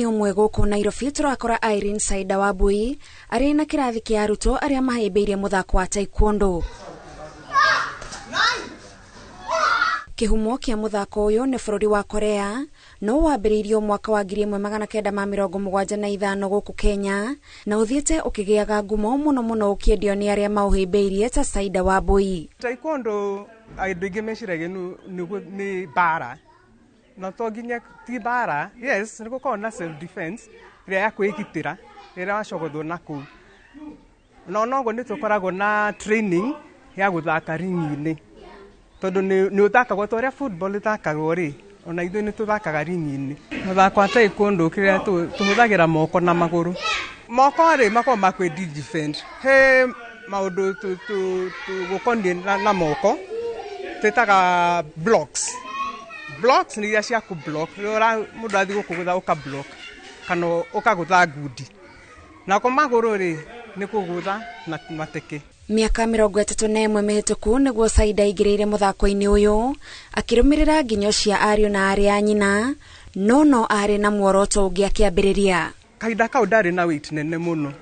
Cukuru-inĩ ũmwe gũkũ Nairobi tũrakora Irene Saida Wambui arĩ na kĩrathi kĩa arutwo arĩa mahĩmbĩirie mũthako wa taekwondo. Kĩhumo kĩa mũthako ũyũ nĩ bũrũri wa Korea no wambĩrĩirio mwaka wa 1975 gũkũ Kenya na ũthiĩte ũkĩgĩaga ngumo mũno mũno ũkĩendio nĩ arĩa maũhĩmbĩirie ta Saida Wambui. Taekwondo andũ aingĩ meciragia nĩ mbara, no to nginya ti mbara. Yes, nĩ gũkoragwo na self defense ĩrĩa ya kwĩgitĩra rĩrĩa wacogothwo na kũu, no noguo nĩ tũkoragwo na training ya gũthaka ringi-inĩ, tondũ nĩ ũthakagwo ta ũrĩa football ĩthakagwo rĩ, ona ithuĩ nĩ tũthakaga ringi-inĩ. Mũthako wa taekwondo kĩrĩa tũhũthagĩra moko na magũrũ. Moko rĩ makoragwo ma kwĩ defend, he maũndũ gũkoniĩ na moko twĩtaga blocks. Blocks nĩ iria cia kũ block, rĩrĩa mũndũ athiĩ gũkũgũtha ũka block kana ũkagũtha ngundi. Nako magũrũ rĩ nĩ kũgũtha na mateke. Mĩaka 31 mĩhĩtũku nĩguo Saida aingĩrĩire mũthako-inĩ ũyũ akĩrũmĩrĩra nginyo cia ariũ na aarĩ a nyina, no no arĩ na muoroto ũngĩ akĩambĩrĩria. Kahinda kau ndarĩ na weight nene mũno,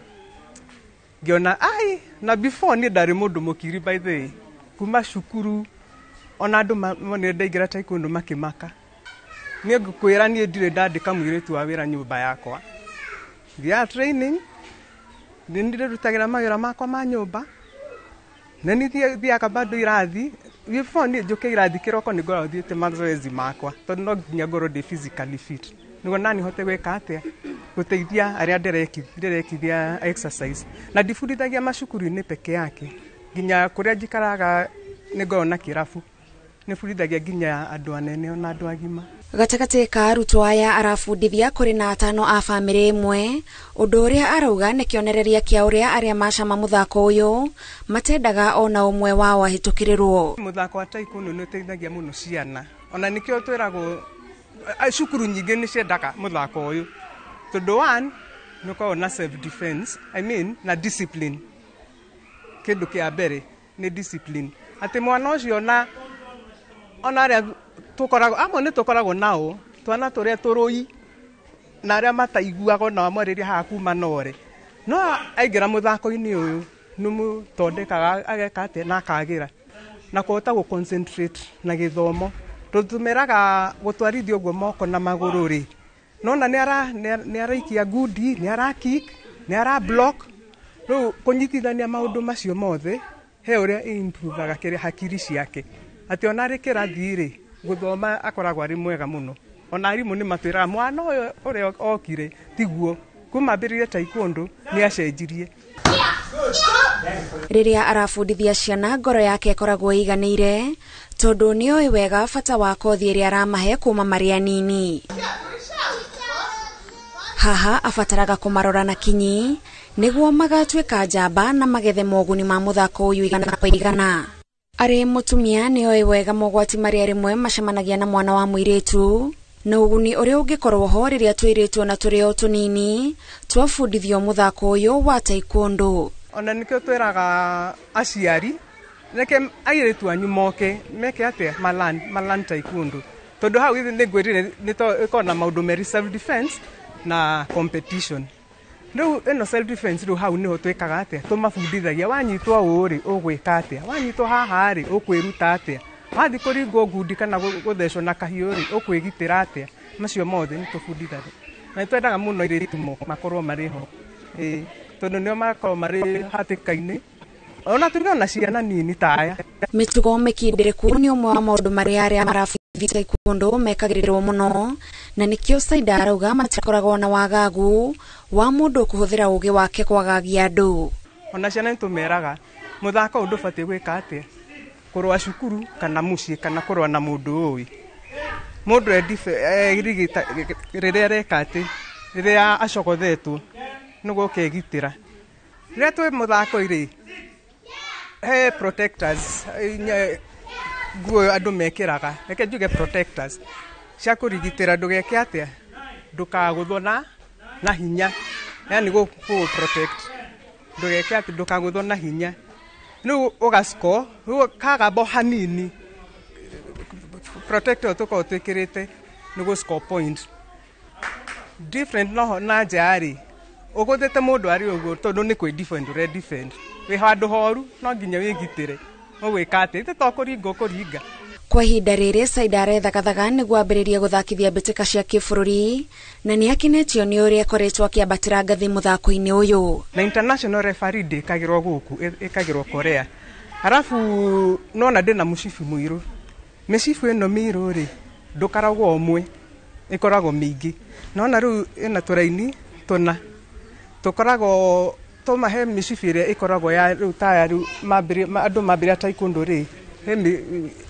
ngĩona ai na before niĩ ndarĩ mũndũ mũkiri by the way, kuma cukuru ona andũ monire ndaingĩra taekwondo makĩmaka. Niĩ ngũkwĩra niĩ ndirĩ ndandĩka mũirĩtu wa wĩra nyũmba yakwa, thiaga training, nĩ ndĩrutagĩra mawĩra makwa ma nyũmba, na nĩ thiaga bado irathi. Before niĩ njũke irathi kĩroko nĩ ngoragwo thiĩte mazoezi makwa, tondũ no nginya ngorwo ndĩ physically fit nĩguo nani hote gwĩka atĩa, gũteithia arĩa ndĩrekithia exercise. Na ndibundithagia macukuru-inĩ peke yake, nginya kũrĩa njikaraga nĩ ngoragwo na kĩrabu, nĩbundithagia nginya andũ anene ona andũ agima. Gatagatĩ ka arutwo aya arabundithia kũrĩ na atano a bamĩrĩ ĩmwe, ũndũ ũrĩa arauga nĩ kĩonereria kĩa ũrĩa arĩa macama mũthako ũyũ matendaga ona ũmwe wao ahĩtũkĩrĩrwo. Mũthako wa taekwondo nĩ ũteithagia mũno ciana, ona nĩkĩo twĩragwo cukuru nyingĩ nĩ ciendaga mũthako ũyũ, tondũ one nĩ ũkoragwo na self defense, I mean na discipline. Kĩndũ kĩa mbere nĩ discipline, atĩ mwana ũcio ona arĩa tũkoragwo amwe nĩ tũkoragwo nao twana tũrĩa tũrũi na arĩa mataiguaga ona wamwarĩria haha kuma nore, no aingĩra mũthako-inĩ ũyũ nĩ mũthondekaga ageka atĩa na akagĩra na kũhota gũ concentrate na gĩthomo, tondũ tũmeraga gũtwarithia ũguo moko na magũrũ rĩ, nona nĩ araikia ngundi, nĩ ara kick, nĩ ara block. Rĩu kũnyitithania maũndũ macio mothe he ũrĩa improvaga kĩrĩa hakiri ciake, atĩ ona arĩ kĩrathi rĩ gũthoma akoragwo arĩ mwega mũno. Ona arimũ nĩ matwĩraga mwana ũyũ ũrĩa okire tiguo, kuma ambĩrĩrie taekwondo nĩ acenjirie. Rĩrĩa arabundithia ciana ngoro yake ĩkoragwo ĩiganĩire, tondũ nĩoĩ wega bata wa kothi ĩrĩa aramahe kuma marĩ anini. Haha abataraga kũmarora na kinyi nĩguo magatuĩka njamba na magethe moguni ma mũthako ũyũ igana kwa igana. Arĩ mũtumia nĩoĩ wega mogwati marĩa rĩmwe macemanagia na mwana wa mũirĩtu na ũguni ũrĩa ũngĩkorwo ho rĩrĩa tũirĩtu ona tũrĩ o tũnini twabundithio mũthako ũyũ wa taekwondo. Ona nĩkĩo twĩraga aciari reke airĩtu anyu moke meke atĩa, malan taekwondo, tondũ hau nĩ ngwĩrire nĩ ĩkoragwo na maũndũ merĩ, self defense na competition. Rĩu ĩno self defense rĩu hau nĩho twĩkaga atĩa, tũmabundithagia wanyitwo ũũ rĩ ũgwĩka atĩa, wanyitwo haha rĩ ũkwĩruta atĩa, wathiĩ kũringwo ngundi kana gũthecwo na kahiũ rĩ ũkwĩgitĩra atĩa. Macio mothe nĩ tũbundithagia, na nĩ twendaga mũno airĩtu makorwo marĩ ho, tondũ nĩo makoragwo marĩ hatĩka-inĩ, ona tuge ona ciana nini ta aya. Mĩtugo mĩkindĩrĩku nĩ ũmwe wa maũndũ marĩa arĩa marabundithia taekwondo mekagĩrĩrwo mũno, na nĩkĩo Saida arauga matikoragwo na wagagu wa mũndũ kũhũthĩra ũgĩ wake kwagagia andũ. Ona ciana nĩ tũmeraga mũthako ũyũ ndũbatiĩ gwĩka atĩa, kũrũa cukuru kana mũciĩ kana kũrũa na mũndũ ũĩ. Mũndũ rĩrĩa areka atĩ, rĩrĩa acogothetwo nĩguo ũkegitĩra. Rĩrĩa twĩ mũthako rĩ, he protectors, nguo andũ mekĩraga, reke njuge protectors cia kũrigitĩra ndũgeke atĩa, ndũkagũthwo na hinya, yani gũ protect ndũgeke atĩ ndũkagũthwo na hinya. Rĩu ũga score, rĩu kagamba hanini protector tũkoragwo twĩkĩrĩte nĩ gũ score point. Different no na nja rĩ, ũgũthĩte mũndũ arĩ ũguo tondũ nĩ kwĩ defend ũre defend. Wĩ handũ horu no nginya wĩgitĩre. Ũgwĩka atĩa? Ithe to kũringa ũkũringa. Kwa ihinda rĩrĩ Saida arethagathaga nĩguo ambĩrĩrie gũthakithia mbĩtĩka cia kĩbũrũri na nĩ akenetio nĩ ũrĩa akoretwo akĩambatĩra ngathĩ mũthako-inĩ ũyũ. Na international referee ndĩkagĩrwo gũkũ, ĩkagĩrwo Korea. Arabu nona ndĩna mũcibi mũirũ. Mĩcibi ĩno mĩirũ rĩ, ndũkaragwo ũmwe, ĩkoragwo mĩingĩ. Nona rĩu ĩna tũraini tũna. Tũkoragwo tũmahe mĩcibi ĩrĩa ĩkoragwo ya rĩu taya rĩu andũ mambĩrĩria taekwondo rĩ, he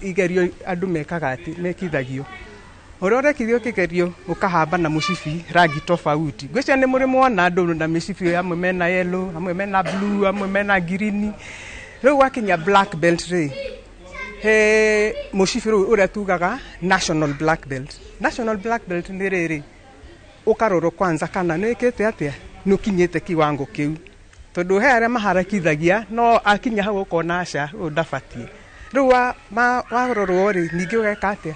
igerio andũ mekaga atĩ mekithagio. Ũrĩa ũrekithio kĩgerio ũkahamba na mũcibi rangi tofauti. Ngwĩciria nĩ mũrĩ mwona andũ na mĩcibi amwe mena yellow, amwe mena blue, amwe mena green. Rĩu wakinya black belt rĩ, he mũcibi rĩu ũrĩa tugaga national black belt. National black belt nĩ rĩrĩ, ũkarorwo kwanza kana nĩ wĩkĩte atĩa, nĩ ũkinyĩte kiwango kĩu. Tondũ he arĩa maharakithagia no akinya hau ũkona aca, ũyũ ndabatiĩ. Rĩu warorwo rĩ, ningĩ ũgeka atĩa?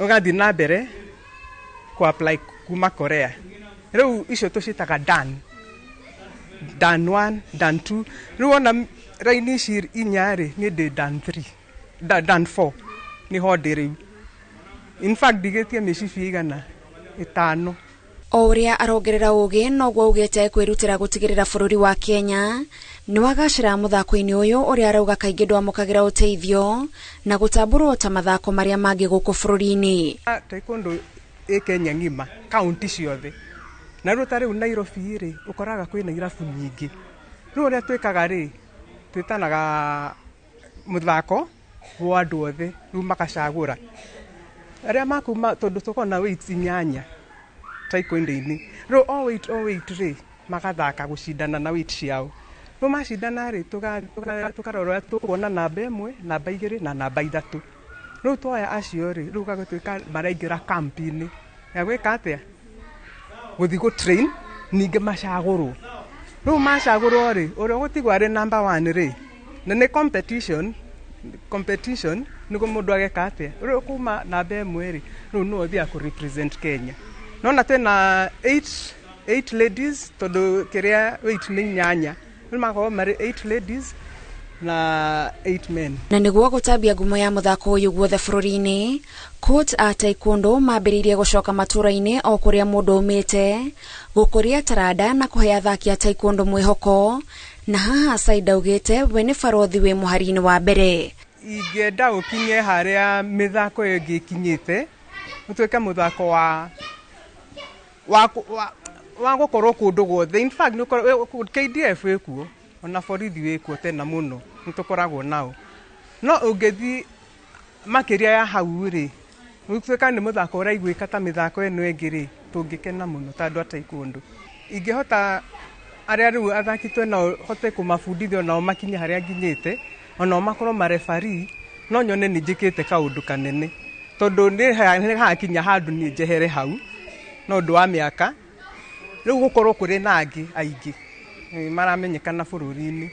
Ũgathiĩ na mbere kũ apply kuma Korea. Rĩu icio tũciĩtaga dan. Dan 1, dan 2. Rĩu wona raini ici inya rĩ, niĩ ndĩ dan 3, dan 4 nĩho ndĩ rĩu. In fact ndigĩtie mĩcibi igana ĩtano. O ũrĩa arongerera ũgĩ noguo augĩte kwĩrutĩra gũtigĩrĩra bũrũri wa Kenya nĩ wagacĩra mũthako-inĩ ũyũ ũrĩa arauga kaingĩ ndwamũkagĩra ũteithio na gũtambũrwo ta mathako marĩa mangĩ gũkũ bũrũri-inĩ. Taekwondo ĩ Kenya ng'ima, kaunti ciothe. Na rĩu ta rĩu Nairobi rĩ, ũkoraga kwĩna irabu nyingĩ. Rĩu ũrĩa twĩkaga rĩ, twĩtanaga mũthako wa andũ othe, rĩu makacagũra. Arĩa makuma tondũ tũkoragwo na weights inyanya taekwondo-inĩ. Rĩu o weight rĩ, magathaka gũcindana na weight ciao. Rĩu macindana rĩ, tũkarora ũrĩa tũkuona namba ĩmwe, namba igĩrĩ na namba ithatũ. Rĩu twoya acio rĩ, rĩu gagũtuĩka maraingĩra kamp-inĩ ya gwĩka atĩa? Gũthiĩ gũ train, ningĩ macagũrwo. Rĩu macagũrwo rĩ, ũrĩa ũgũtigwo arĩ number 1 rĩ, na nĩ competition nĩguo mũndũ ageka atĩa? Rĩu kuma namba ĩmwe rĩ, rĩu nĩwe ũthiaga kũ represent Kenya. Nona twĩna 8 ladies tondũ kĩrĩa weight nĩ inyanya. Rĩu magakorwo marĩ 8 ladies na 8 men. Na nĩguo gũtambia ngumo ya mũthako ũyũ guothe bũrũri-inĩ, coach a taekwondo mambĩrĩirie gũcoka matũũra-inĩ o kũrĩa mũndũ aumĩte, gũkũria taranda na kũhe athaki a taekwondo mwĩhoko, na haha Saida augĩte we nĩ barothi wĩ mũhari-inĩ wa mbere. Ingĩenda ũkinye harĩa mĩthako ĩyo ĩngĩ ĩkinyĩte, ũtuĩke mũthako wa gũkorwo kũndũ guothe. In fact, KDF wĩkuo, ona borithi wĩkuo tena mũno, nĩ tũkoragwo nao. No ũngĩthiĩ makĩria ya hau rĩ, ũtuĩka nĩ mũthako ũraiguĩka ta mĩthako ĩno ĩngĩ rĩ, tũngĩkena mũno ta andũ a taekwondo. Ingĩhota arĩa rĩu athaki twĩnao hote kũmabundithia onao makinye harĩa nginyĩte, onao makorwo marebarii, no nyone nĩ njĩkĩte kaũndũ kanene. Tondũ nĩ hakinya handũ niĩ njehere hau, no ũndũ wa mĩaka, rĩu gũkorwo kũrĩ na angĩ aingĩ maramenyekana bũrũri-inĩ.